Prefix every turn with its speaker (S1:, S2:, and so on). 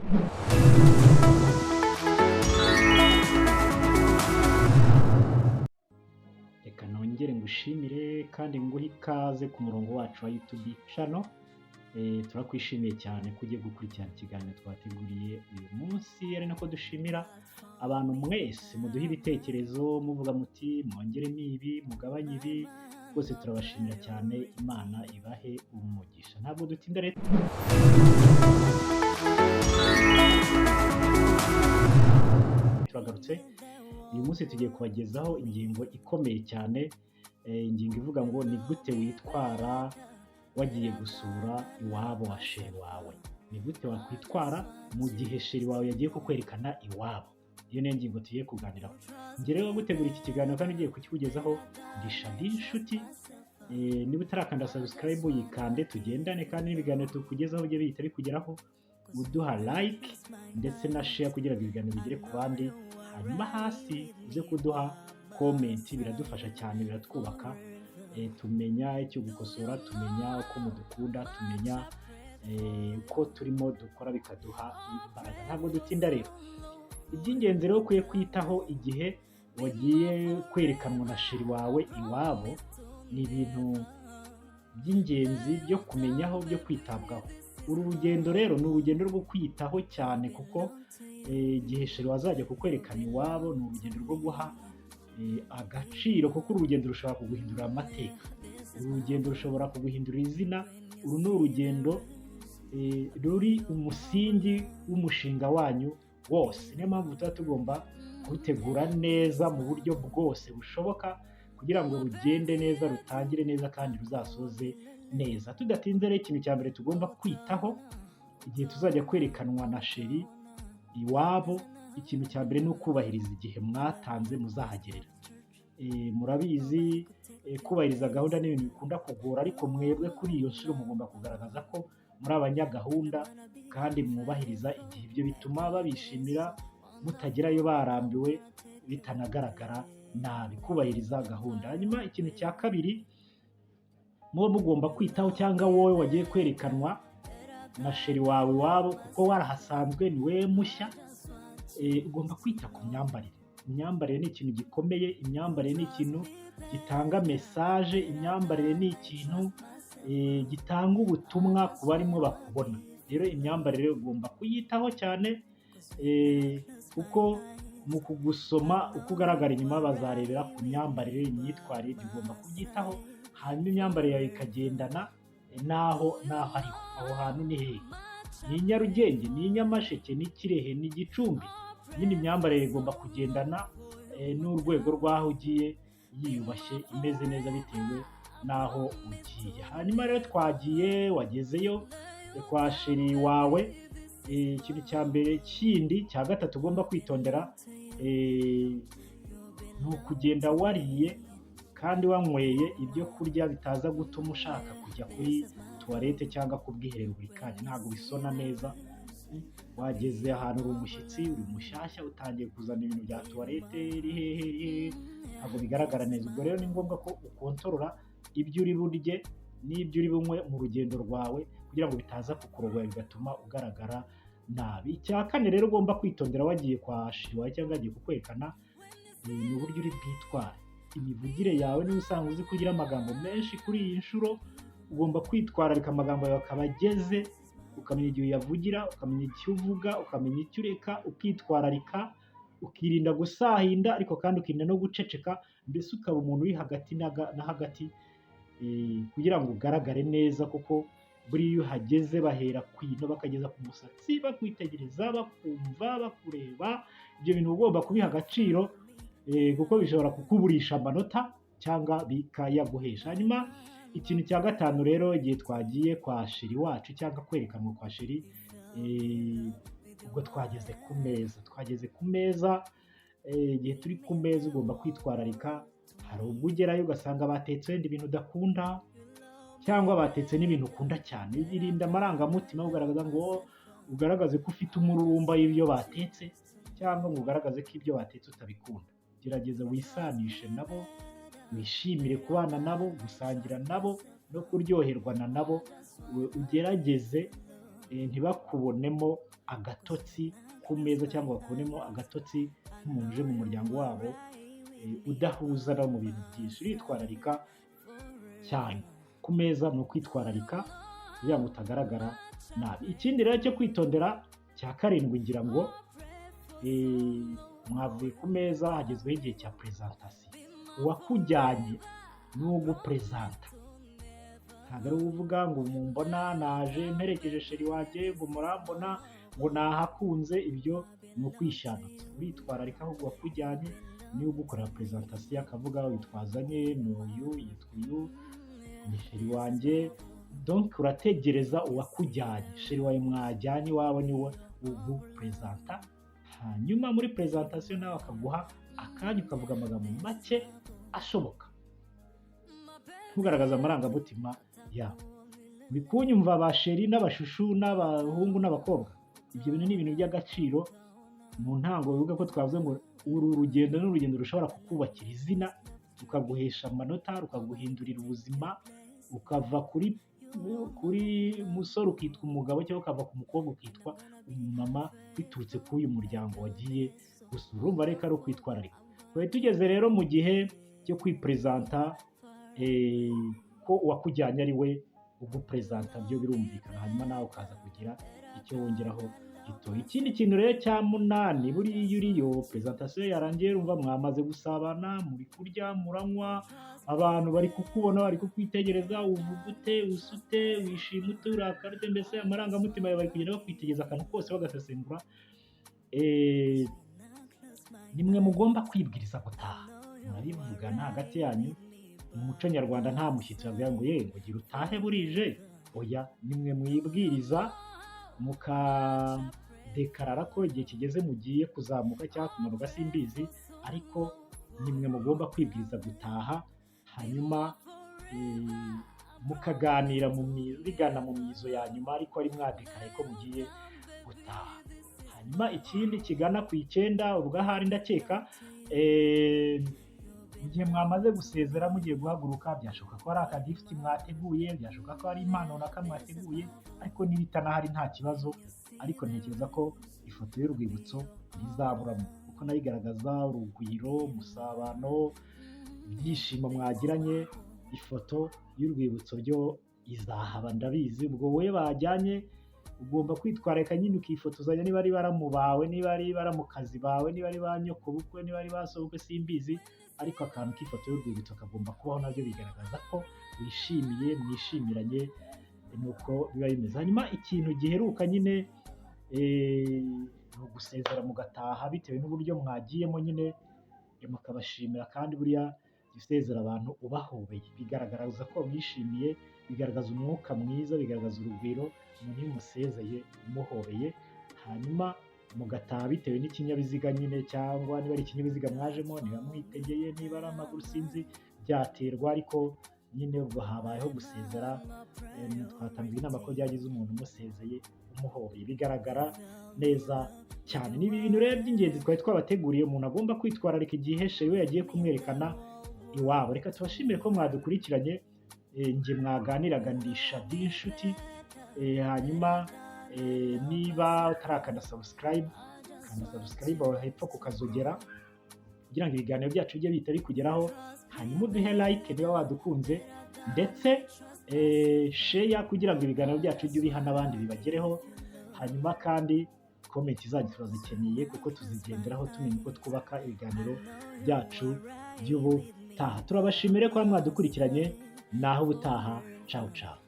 S1: Reka nongere ngushimire kandi nguhe ikaze ku murongo wacu wa YouTube channel. Turakwishimiye cyane ko ugiye gukurikirana ikiganiro twateguriye uyu munsi, ari nako dushimira abantu mwese muduha ibitekerezo muvuga muti mwongeremo ibi, mugabanye ibi. Rwose turabashimira cyane, Imana ibahe umugisha. Ntabwo dutinda rero, turagarutse. Uyu munsi tugiye kubagezaho ingingo ikomeye cyane, ingingo ivuga ngo ni gute witwara wagiye gusura iwabo wa chéri wawe? Ni gute wakwitwara mu gihe chéri wawe yagiye kukwerekana iwabo? Iyo niyo ngingo tugiye kuganiraho. Njye rero gutegura iki kiganiro kandi ugiye kukikugezaho ndi Shadi Nshuti. Niba utarakanda subscribe, yikande tugendane, kandi n'ibiganiro tukugezaho bijye bihita bikugeraho. Uduha like ndetse na share kugira ngo ibiganiro bigere ku bandi, hanyuma hasi uze kuduha comment, biradufasha cyane, biratwubaka. Tumenya icyo gukosora, tumenya uko mudukunda, tumenya uko turimo dukora, bikaduha imbaraga. Ntabwo dutinda rero. Iby'ingenzi rero ukwiye kwitaho igihe wagiye kwerekanwa na chéri wawe iwabo ni ibintu by'ingenzi byo kumenyaho, byo kwitabwaho. Uru rugendo rero ni urugendo rwo kwitaho cyane, kuko igihe chéri wazajya kukwerekana iwabo ni urugendo rwo guha agaciro, kuko uru rugendo rushobora kuguhindurira amateka, uru rugendo rushobora kuguhindurira izina. Uru ni urugendo ruri umusingi w'umushinga wanyu wose. Niyo mpamvu tuba tugomba kurutegura neza mu buryo bwose bushoboka kugira ngo rugende neza, rutangire neza kandi ruzasoze neza. Tudatinze rero, ikintu cya mbere tugomba kwitaho igihe tuzajya kwerekanwa na chéri iwabo, ikintu cya mbere ni ukubahiriza igihe mwatanze muzahagerera. Murabizi, kubahiriza gahunda ni ibintu bikunda kugora, ariko mwebwe kuri iyo nshuro mugomba kugaragaza ko muri abanyagahunda kandi mwubahiriza igihe. Ibyo bituma babishimira, mutagerayo barambiwe, bitanagaragara nabi, kubahiriza gahunda. Hanyuma ikintu cya kabiri muba mugomba kwitaho, cyangwa wowe wagiye kwerekanwa na chéri wawe iwabo, kuko warahasanzwe ni wowe mushya, ugomba kwita ku myambarire. Imyambarire ni ikintu gikomeye, imyambarire ni ikintu gitanga message, imyambarire ni ikintu gitanga ubutumwa ku barimo bakubona. Rero imyambarire ugomba kuyitaho cyane, kuko mu kugusoma uko ugaragara inyuma bazarebera ku myambarire, imyitwarire. Ibyo ugomba kubyitaho, hanyuma imyambarire yawe ikagendana n'aho ariho. Aho hantu ni hehe? Ni i Nyarugenge, ni i Nyamasheke, ni Kirehe, ni Gicumbi? Nyine imyambarire igomba kugendana n'urwego rw'aho ugiye, yiyubashye, imeze neza bitewe n'aho ugiye. Hanyuma rero twagiye, wagezeyo kwa chéri wawe. Ikintu cya mbere kindi cya gatatu ugomba kwitondera ni ukugenda wariye kandi wanyweye ibyo kurya bitaza gutuma ushaka kujya kuri toilette cyangwa ku bwiherero buri kanya. Ntabwo bisona neza. Wageze ahantu uri umushyitsi, uri mushyashya, utangiye kuzana ibintu bya toilette, iri hehe, iri hehe? Ntabwo bigaragara neza. Ubwo rero ni ngombwa ko ukontorora ibyo uri burye n'ibyo uri bunywe mu rugendo rwawe kugira ngo bitaza kukurogoya, bigatuma ugaragara nabi. Icya kane rero ugomba kwitondera wagiye kwa chéri wawe cyangwa yagiye kukwerekana ni uburyo uri bwitware, imivugire yawe. Niba usanga uzi kugira amagambo menshi, kuri iyi nshuro ugomba kwitwararika amagambo yawe akaba ageze, ukamenya igihe uyavugira, ukamenya icyo uvuga, ukamenya icyo ureka, ukitwararika, ukirinda gusahinda ariko kandi ukirinda no guceceka, mbese ukaba umuntu uri hagati na hagati kugira ngo ugaragare neza, kuko buriya iyo uhageze bahera ku ino bakageza ku musatsi bakwitegereza, bakumva, bakureba. Ibyo bintu uba ugomba kubiha agaciro, kuko bishobora kukuburisha amanota cyangwa bikayaguhesha. Hanyuma ikintu cya gatanu rero, igihe twagiye kwa chéri wacu cyangwa kwerekanwa kwa chéri, ubwo twageze ku meza, twageze ku meza. Igihe turi ku meza ugomba kwitwararika. Hari ubwo ugerayo ugasanga batetse wenda ibintu udakunda cyangwa batetse n'ibintu ukunda cyane. Irinda amarangamutima ugaragaza ngo ugaragaze ko ufite umururumba w'ibyo batetse cyangwa ngo ugaragaze ko ibyo batetse utabikunda. Gerageza wisanishe nabo, wishimire kubana nabo, gusangira nabo no kuryoherwana nabo. Ugerageze ntibakubonemo agatotsi ku meza cyangwa bakubonemo agatotsi nk'umuntu uje mu muryango wabo udahuza nabo mu bintu byinshi. Uritwararika cyane ku meza, ni ukwitwararika kugira ngo utagaragara nabi. Ikindi rero cyo kwitondera cya karindwi, ngira ngo mwavuye ku meza, hagezweho igihe cya présentation. Uwakujyanye ni uguperezanta, ntabwo ari uvuga ngo mumbona naje mperekeje chéri wanjye, ngo murambona, ngo nahakunze. Ibyo ni ukwishanutsa. Uritwararika, ahubwo uwakujyanye niwe ugukorera présentation, akavuga: "Witwazanye ni uyu, yitwa uyu, ni chéri wanjye." Donc urategereza uwakujyanye, chéri wawe mwajyanye iwawe, niwe uguperezanta. Hanyuma muri présentation nawe akaguha akanya, ukavuga amagambo make ashoboka, ntugaragaze amarangamutima yawe. Muri kunyumva, ba chéri n'abachouchou n'abahungu n'abakobwa? Ibyo bintu ni ibintu by'agaciro. Mu ntango bivuga ko twavuze ngo uru rugendo ni urugendo rushobora kukubakira izina, rukaguhesha amanota, rukaguhindurira ubuzima, ukava kuri musore ukitwa umugabo, cyangwa ukava ku mukobwa ukitwa umumama, biturutse kuri uyu muryango wagiye gusura. Urumva reka ari ukwitwararika. Twari tugeze rero mu gihe cyo kwiperezanta, ko uwakujyanye ari we uguperezanta, byo birumvikana, hanyuma nawe ukaza kugira icyo wongeraho gito. Ikindi kintu rero cya munani, buriya iyo uriyo présentation yarangiye, urumva mwamaze gusabana, muri kurya, muranywa, abantu bari kukubona, bari kukwitegereza, uvuga ute, usute, wishima ute, urakara ute, mbese amarangamutima yawe bari kugenda bakwitegereza, akantu kose bagasesengura. Nimwe mugomba kwibwiriza gutaha, murabivugana hagati yanyu. Mu muco nyarwanda nta mushyitsi babwira ngo: "Ye, ngo gira utahe burije." Oya, nimwe mwibwiriza, mukadekarara ko igihe kigeze mugiye kuzamuka cyangwa kumanuka, simbizi, ariko nimwe mugomba kwibwiriza gutaha. Hanyuma mukaganira bigana mu mizo ya nyuma, ariko ari mwadekaraye ko mugiye gutaha. Hanyuma ikindi kigana ku 9, ubwo ahari ndakeka, mu gihe mwamaze gusezera, mugiye guhaguruka, byashoboka ko hari akagift mwateguye, byashoboka ko hari impano runaka mwateguye, ariko niba itanahari nta kibazo. Ariko ntekereza ko ifoto y'urwibutso ntizaburamo, kuko nayo igaragaza urugwiro, umusabano, ibyishimo mwagiranye. Ifoto y'urwibutso byo izahaba, ndabizi. Ubwo wowe bajyanye ugomba kwitwararika nyine, ukifotozanya, niba ari baramu bawe, niba ari baramukazi bawe, niba ari ba nyokobukwe, niba ari ba sobukwe, simbizi, ariko akantu k'ifoto y'urwibutso kagomba kubaho. Nabyo bigaragaza ko wishimiye, mwishimiranye, nuko biba bimeze. Hanyuma ikintu giheruka nyine ni ugusezera mugataha, bitewe n'uburyo mwagiyemo nyine, mukabashimira. Kandi buriya jya usezera abantu ubahobeye, bigaragaza ko wishimiye, bigaragaza umwuka mwiza, bigaragaza urugwiro umuntu iyo umusezeye umuhobeye. Hanyuma mugataha bitewe n'ikinyabiziga nyine, cyangwa niba ari ikinyabiziga mwajemo, niba mwitegeye, niba ari amaguru, sinzi, byaterwa, ariko nyine ubwo habayeho gusezera. Twatanze inama ko byagize umuntu umusezeye umuhobeye, bigaragara neza cyane. Ni ibintu rero by'ingenzi twari twabateguriye umuntu agomba kwitwararika igihe chéri we yagiye kumwerekana iwabo. Reka tubashimire ko mwadukurikiranye. Njye mwaganiraga ndi Shadi Inshuti. Hanyuma niba utarakanda subscribe, kanda subscribe aho hepfo ku kazogera, kugira ngo ibiganiro byacu bijye bihita bikugeraho. Hanyuma uduhe like niba wadukunze, ndetse share kugira ngo ibiganiro byacu ujye ubiha n'abandi bibagereho. Hanyuma kandi comment zanyu turazikeneye, kuko tuzigenderaho tumenya uko twubaka ibiganiro byacu by'ubutaha. Turabashimire kuba mwadukurikiranye. Naho ubutaha, cawu cawu.